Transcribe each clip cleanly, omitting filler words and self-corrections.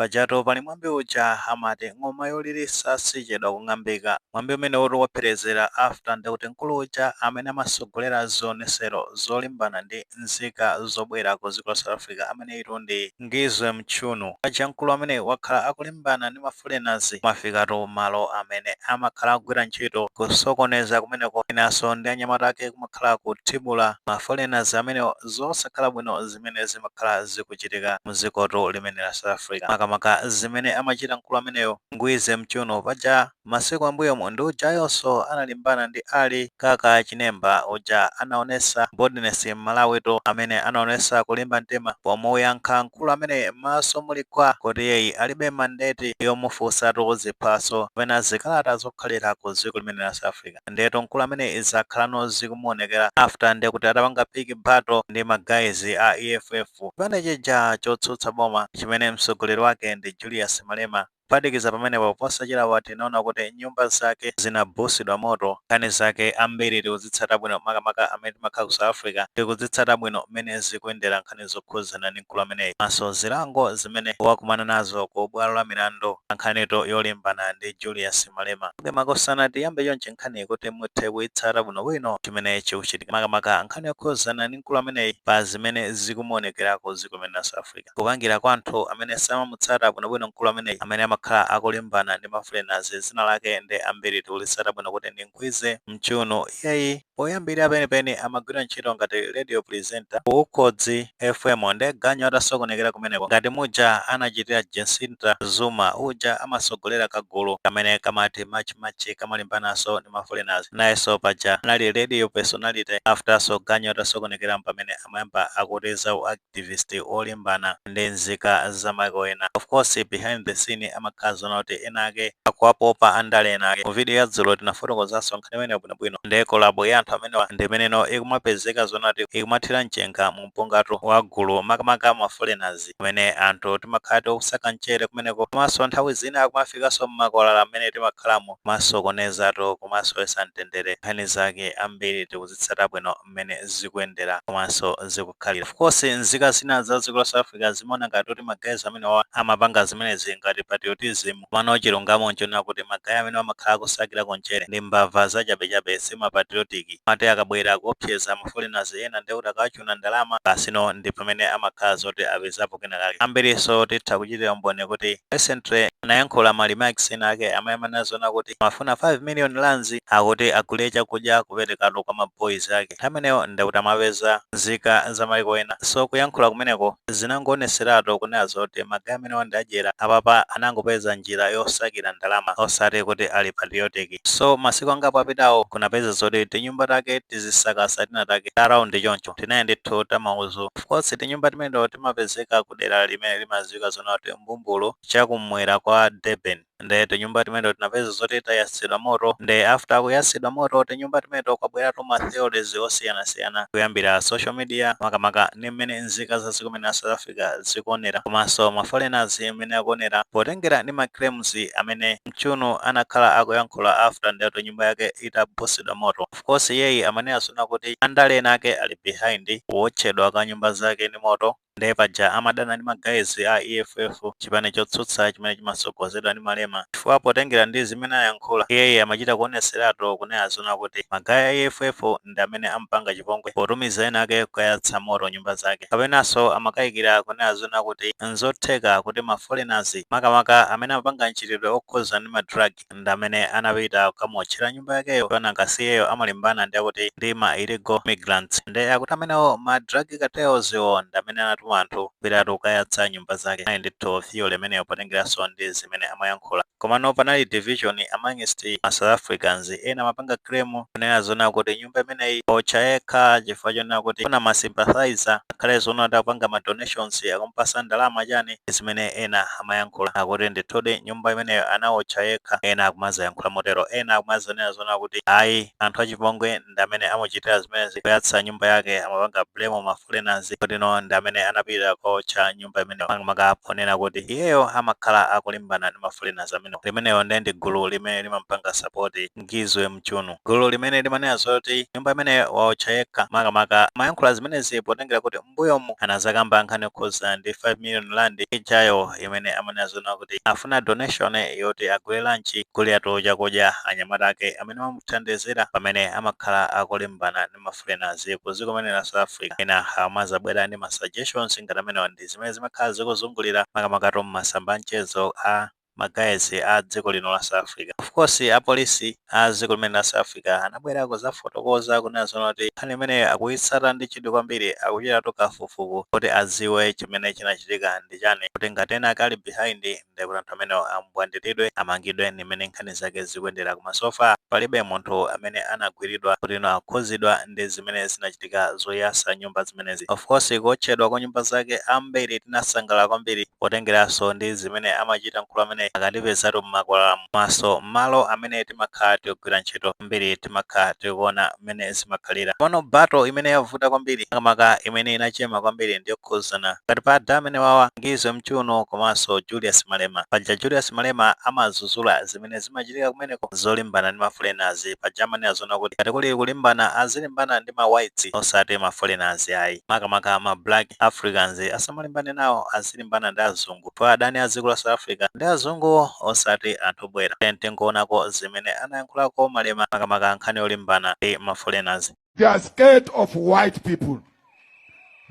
Pajatu pali mwambi uja amati ng'oma yolilisa sichedwa kung'ambika. Mwambi umene uti wapherezera after ndikuti mkulu uja amene amasogolera zionesero zolimbana ndi nzika zobwera ku dziko la South Africa, amene itu ndi Ngizwe Mchunu. Paja mkulu amene wakhala akulimbana ndi ma foreigners, mafikatu malo amene amakhala akugwira ntchito kusokoneza kumeneko, inanso ndi anyamata ake kumakhala kuthibula ma foreigners amene zosakhala bwino zimene zimakhala zikuchitika mdzikoto limene la South Africa, makamaka zimene amachita mkulu ameneyo Ngizwe Mchunu. Paja masiku ambuyomo ndi ujayonso analimbana ndi Ali Kaka Chinemba uja anaonesa boldness m'Malawito, amene anaonesa kulimba mtima pomuyankha mkulu amene maso muli kwa kuti yeyi alibe mandate yomufunsatu ziphaso kapena zikalata zokhalira ku dziko limene la South Africa. Ndeto mkulu amene zakhalano zikumuonekera after ndekuti atapanga pick battle ndi ma guys a EFF, chipani chija chotsutsa boma chimene mtsogoleri wake ndi Julius Malema. Kuphatikiza pamenepo, posachedwa tinaona kuti nyumba zake zinabusidwa moto. Nkhani zake ambiri tikuzitsata bwino, makamaka amene timakhala ku South Africa tikudzitsata bwino mmene zikuyendera nkhani zokhuzana ndi mkulu ameneyi, maso zilango zimene wakumana nazo ku bwalo la milandu, nkhanito yolimbana ndi Julius Malema. Makosana, tiyambe chonchi nkhani kuti muthe kuyitsata bwinobwino chimene chikuchitika, makamaka nkhani yokhuzana ndi mkulu ameneyi pa zimene zikumuonekera ku dziko limene la South Africa, kupangira kwa anthu amene samamutsata bwinobwino mkulu ameneyi amene amakhala akulimbana ndi ma foreigners. Zina lake ndi ambiri tikulitsata bwino kuti ndi Ngizwe Mchunu. Iyeyi poyambirira penipeni amagwira ntchito ngati radio presenter ku Ukhozi FM, ndi ganyo atasokonekera kumeneko ngati muja anachitira Jacinta Zuma uja amasogolera kagulu kamene kamati March March, kamalimbananso ndi ma foreigners. Nayenso paja anali radio personality, afterso ganyo atasokonekera pamene amayamba akuteza activist olimbana ndi nzika za maiko ena. Of course, behind the scene amakhala zona kuti ena ake akuwapopa andale ena ake. Mu video ya dzulo tinafotokozanso nkhani imene bwinobwino. Ndi collabo ya anthu amenewa ndi imeneno ikumapezeka zona kuti ikumathira mchenga mu mpungatu wa gulu, makamaka ma foreigners amene anthu timakhala tikusaka mchere kumeneko, komanso nthawi zina akumafikanso mmakwalala amene timakhalamo, kumasokonezatu, kumasowesa mtendere. Nkhani zake ambiri tikuzitsata bwino mmene zikuyendera komanso zikukhalira. Of course, nzika zina za dziko la South Africa zimaona ngati kuti ma guys amenewa amapanga zimenezi ngati patriotism. Mano chilungamo nchonena kuti ma guy amene amakhala akusakira mchere ndi mbava zachabechabe, sima patriotic. Mati akabwera kuopseza ma foreigners ena ndi kuti akachuna ndalama basino, ndi pamene amakhala zoti apezapo kenakake. Ambiriso titha kuchitira umboni kuti recently anayankhula ma remarks ena ake amayamana zona kuti amafuna 5 million rands akuti agule chakudya kuperekatu kwa ma boys ake amenewo, ndikuti amapeza nzika za maiko ena. So kuyankhula kumeneko zinangooneseratu kunena zoti ma guy amenewa ndi adyera. Apapa anangopeza njira yosakira ndalama, osati kuti ali patriotic. So masiku angapo apitawo kunapeza zoti tinyumba take tizisakasa tina take around choncho tinaye ndithu tamauzu. Of course, tinyumba timeneto timapezeka kudera limene limadziwika zona kuti Mbumbulu, chakumwera kwa Durban. Nde tinyumba timeneto tinapeza zoti tayatsidwa moto. Nde after kuyatsidwa moto tinyumba timeneto, kwabweratu ma theories osiyanasiyana kuyambira social media, makamaka ndi mmene nzika za dziko limene la South Africa zikuonera, komanso ma foreigners mmene akuonera, potengera ndi ma claims amene Mchunu anakhala akuyankhula after ndeto nyumba yake itabusidwa moto. Of course, iyeyi amanena zona kuti andale ena ake ali behind kuwotchedwa kwa nyumba zake ndi moto. Ndiye paja amadana ndi ma guys a EFF, chipani chotsutsa chimene chimasogozedwa ndi Malema, chifukwa potengera ndi zimene ayankhula iyeyi amachita kuoneseratu kunena zona kuti ma guy a EFF ndi amene amapanga chipongwe potumiza ena ake kukayatsa moto nyumba zake. Kapenanso amakayikira kunena zona kuti nzotheka kuti ma foreigners, makamaka amene amapanga mchitidwe okhuza ndi ma drug, ndi amene anapita kukamotchera nyumba yakeyo. Panangasiyeyo amalimbana ndi akuti ndi ma illegal migrants, ndi akuti amenewo ma drug cartels wo ndi amene anatuma anthu kupitatu kukayatsa nyumba zake. Ayi ndithu, theory imeneyo potengeranso ndi zimene amayankhula. Komano panali division amongst ma South Africans. Ena amapanga claim kunena zona kuti nyumba imeneyi otcha yekha chifukwa chonena kuti kuna ma sympathizer akhale zona kuti akupanga ma donations, akumpasa ndalama chani, zimene ena amayankhula akuti ndithudi nyumba imeneyo anawotcha yekha. Ena akumazayankhula motero, ena akumazanena zona kuti ayi, anthu achipongwe ndi amene amuchitira zimenezi kuyatsa nyumba yake. Amapanga blame ma foreigners kuti no, ndi amene Anapita kotcha nyumba imeneyo makamaka ponena kuti iyeyo amakhala akulimbana ndi ma foreigners amene limeneyo. Ndiye ndi gulu limene limampanga support Ngizwe Mchunu, gulu limene limanena zoti nyumba imeneyo waotcha yekha. Makamaka mayankhula zimenezi potengera kuti mbuyomu anazakamba nkhani yokhuza ndi 5 million rand ijayo imene amanena zona kuti afuna donation yoti agule lunch, guliratu chakudya anyamata ake amene amamuthandizira pamene amakhala akulimbana ndi ma foreigners ku dziko limene la South Africa. Ena amazabwera ndi ma suggestions ngati amenewa, ndi zimene zimakhala zikuzungulira makamaka mmasamba mchezo a ma guys a dziko lino la South Africa. Of course, apolisi a dziko limene la South Africa anabwera kuzafotokoza kunena zona kuti nkhani imeneyo akuyitsata ndi chidwi kwambiri, akuchitatu kafukufuku kuti adziwe chimene chinachitika ndi chani, kuti ngati ena akali behind, ndekuti anthu amenewo ambwandiridwe, amangidwe. Nimene nkhani zake zikuyendera. Koma so far palibe munthu amene anagwiridwa kuti ino akhuzidwa ndi zimene zinachitika zoyasa nyumba zimenezi. Of course, kuotchedwa kwa nyumba zake ambiri tinasangalala kwambiri, potengeranso ndi zimene amachita mkulu amene akatipezatu mmakwalala maso malo amene timakhala tikugwira ntchito ambiri, timakhala tikuona mmene zimakhalira. Pano battle imene yavuta kwambiri, makamaka imene inachema kwambiri, ndiyokhuzana pakati pa ada amene wawa Ngizwe Mchunu komanso Julius Malema. Paja Julius Malema amazuzula zimene zimachitika kumeneko zolimbana ndi ma foreigners. Paja amene azona kuti ngati kuli kulimbana, azilimbana ndi ma whites osati ma foreigners ayi, makamaka ma black Africans asamalimbane nawo, azilimbana ndi azungu po adani a dziko la South Africa ndi azungu osati anthu obwera. Tingoonako zimene anayankhulako Malema, makamaka nkhani yolimbana ndi ma foreigners. They are scared of white people.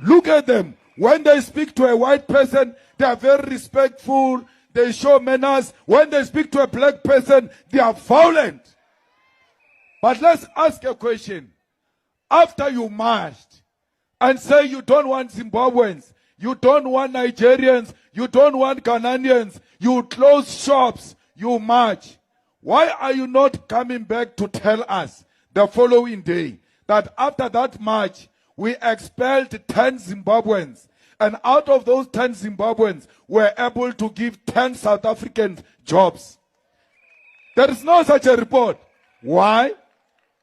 Look at them. When they speak to a white person, they are very respectful. They show manners. When they speak to a black person, they are violent. But let's ask a question. After you marched and say you don't want Zimbabweans, you don't want Nigerians, you don't want Ghanaians, you close shops, you march. Why are you not coming back to tell us the following day that after that march, we expelled 10 Zimbabweans, and out of those 10 Zimbabweans, we were able to give 10 South Africans jobs? There is no such a report. Why?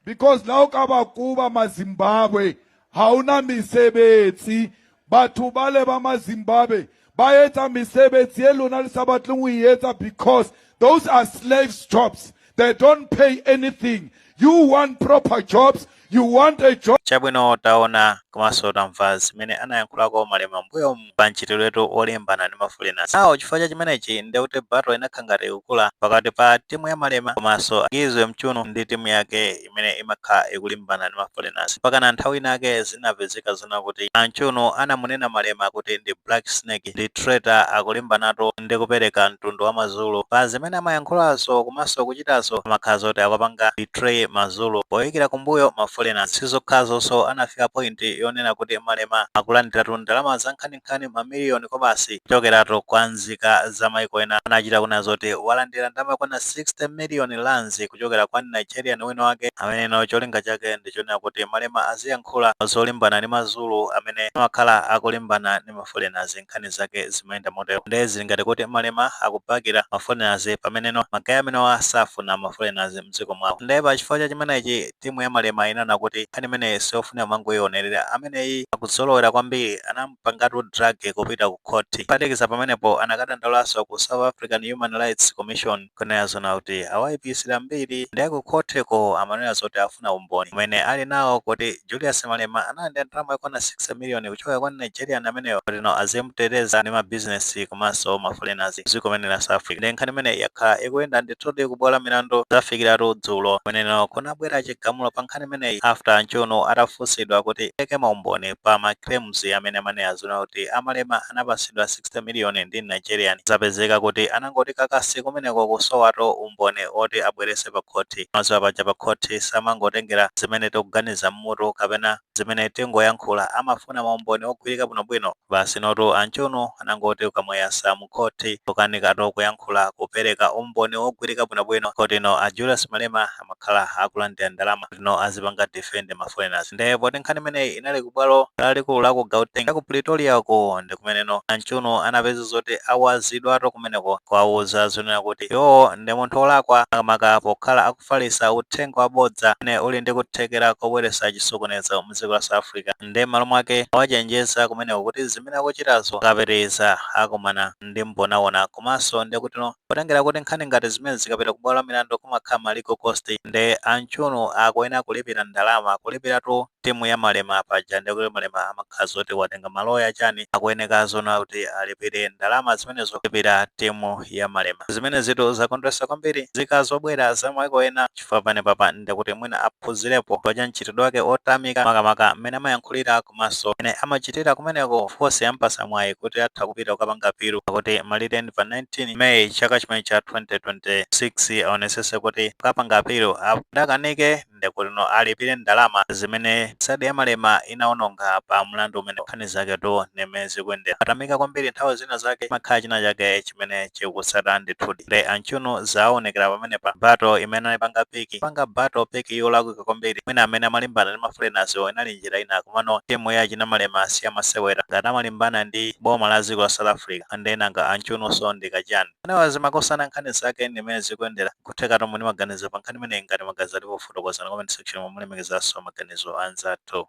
Because la o ka ba kuba ma-Zimbabwe ha ona mesebetsi. Batho bale ba ma-Zimbabwe ba etsa mesebetsi e lona le sa batleng ho e etsa because those are slaves jobs. They don't pay anything. You want proper jobs. You want a job. Chabwino, taona komanso tamva zimene anayankhulako Malema mbuyo pa mchitidwetu olimbana ndi ma foreigners awo. Chifukwa cha chimenechi, ndekuti battle inakhala ngati ikukula pakati pa timu ya Malema komanso Ngizwe Mchunu ndi timu yake imene imakhala ikulimbana ndi ma foreigners, mpakana nthawi inake zinapezeka zina kuti aMchunu anamunena Malema kuti ndi black snake, ndi traitor, akulimbanatu ndi kupereka mtundu wa Mazulu. Pa zimene amayankhulazo komanso kuchitazo, amakhala zoti akupanga betray Mazulu poyikira kumbuyo ma foreigners. Sizokhazonso, anafika point yonena kuti Malema akulandiratu ndalama za nkhaninkhani, mamiliyoni kobasi, kuchokeratu kwa nzika za maiko ena. Anachita kunena zoti walandira ndalama kwana 60 million rands kuchokera kwa Nigerian wina wake amene cholinga chake ndichonena kuti Malema aziyankhula zolimbana ndi Mazulu amene amakhala akulimbana ndi ma foreigners. Nkhani zake zimayenda motero. Ndezi ngati kuti Malema akubakira ma foreigners pameneno ma guy amenewa safuna ma foreigners mdziko mwawo. Ndiye pa chifukwa cha chimenechi, timu ya Malema inana kuti nkhani imeneyi siofuna mangoyionerera, ameneyi akuzolowera kwambiri, anampangatu drag kupita ku court. Kuphatikiza pamenepo, anakadandaulanso ku South African Human Rights Commission kunena zona kuti awayipisira mbiri. Ndiye ku khoteko amanena zoti afuna umboni umene ali nawo kuti Julius Malema analandira ndalama yokwana 6 million kuchoka kwa Nigerian ameneyo kuti no azimuteteza ndi mabizinesi komanso ma foreigners dziko limene la South Africa. Ndiye nkhani imene yakhala ikuyenda ndithudi kubwalo milandu, zafikiratu dzulo kumeneno kunabwera chigamulo pa nkhani imeneyi, after Mchunu atafunsidwa kuti eke maumboni pa ma claims amene amanena zona kuti amalema anapasidwa 60 million ndi Nigerian. Zapezeka kuti anangoti kakasi kumeneko, kusowato umboni oti abwerese pa khoti. Mazuwa paja pa khoti samangotengera zimene tikuganiza mmutu kapena zimene tingoyankhula, amafuna maumboni ogwirika bwinobwino. Basi notu aMchunu anangoti ukamweyasa mu khoti, kukanikatu kuyankhula, kupereka umboni wogwirika bwinobwino kotino a Julius Malema amakhala akulandira ndalama kutino azipanga Defend ma foreigners. Ndipo poti nkhani imeneyi inali kubwalo lalikulu la ku Gauteng, ku Pretoria ko, ndi kumeneno a Mchunu anapeza zoti awazidwatu kumeneko, kuwauza zonena kuti iwowo ndi munthu wolakwa, makamaka pokhala akufalitsa uthenga wabodza umene uli ndi kuthekera kobweretsa chisokonezo mdziko la South Africa. Ndi m'malo mwake awachenjeza kumeneko kuti zimene akuchitazo akapitiriza akumana ndi mbonaona. Komanso ndi kuti no, potengera kuti nkhani ngati zimene zikapita kubwalo la milandu kumakhala ma legal cost, ndi a Mchunu akuyenera kulipira ndalama, kulipiratu timu ya Malema paja. Ndi kuti Malema amakhala zoti watenga maloya chani, akuyeneka zona kuti alipire ndalama zimenezo, kulipira timu ya Malema. Zimene zitu zakondweretsa kwambiri zika zobwera za maiko ena, chifukwa pane papa ndikuti mwina aphunzirepo paja mchitidwe wake otamika, makamaka mmene amayankhulira komanso mmene amachitira kumeneko. Of course ampasa mwayi kuti atha kupita kukapanga appeal, kuti malire pa 19 May chaka chimene cha 2026 aonesese kuti kukapanga appeal adakanike, ndikuti no, alipire ndalama zimene side ya Malema inaononga pa mlandu umene. Nkhani zake to nemene zikuyendera, atamika kwambiri. Nthawi zina zake makhala china chake chimene chikutsata ndithudi. Ndi a Mchunu zaonekera pamenepa battle imene anapanga pick, panga battle pick yolakwika kwambiri. Mwina amene amalimbana ndi ma foreigners inali njira ina, komano timu ya china Malema siyamasewera ngati amalimbana ndi boma la dziko la South Africa. Andenanga a Mchununso ndikachani anewa zimakosana. Nkhani zake ndimene zikuyendera. Kutheka tomwe ndi maganizo pa nkhani imeneyi. Ngati maganizo alipo, fotokozana comment section, momwe mulemekezanso maganizo anzathu.